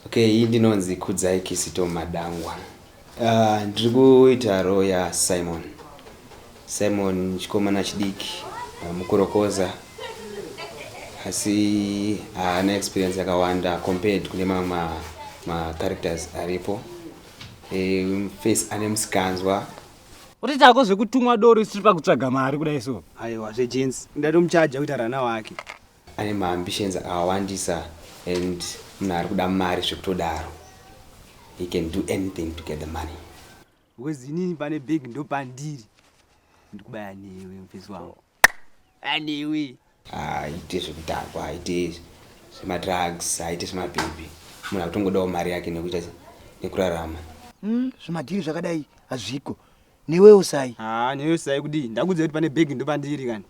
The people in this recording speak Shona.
Okay, iyi ndinonzi Kudzai Kisito Madangwa. Ndiri kuita role yaSimon. Simon chikomana chidiki, mukorokoza, asi haana experience yakawanda compared kune mamwe macharacters aripo. Face ane musikanzwa. Utitako zvekutumwa doro isiri pakutsvaga mari kudai so. Aiwa, zvejensi ndatomuchaja kuita rana wake. Ane maambitions akawandisa and munhu ari kuda mari zvekutodaro. He can do anything to get the money. Because inini pane big ndopandiri ndikubaya newe, mufesi wangu, anewe. Haite zvekudhakwa, haite zvemadrugs, haite zvemabhebhi. Munhu akutongodawo mari yake nekuita nekurarama. Zvimadhiri zvakadai hazviko. Newewo sai. Ha, newe sai kudii? Ndakudza kuti pane bhegi ndopandiri kani.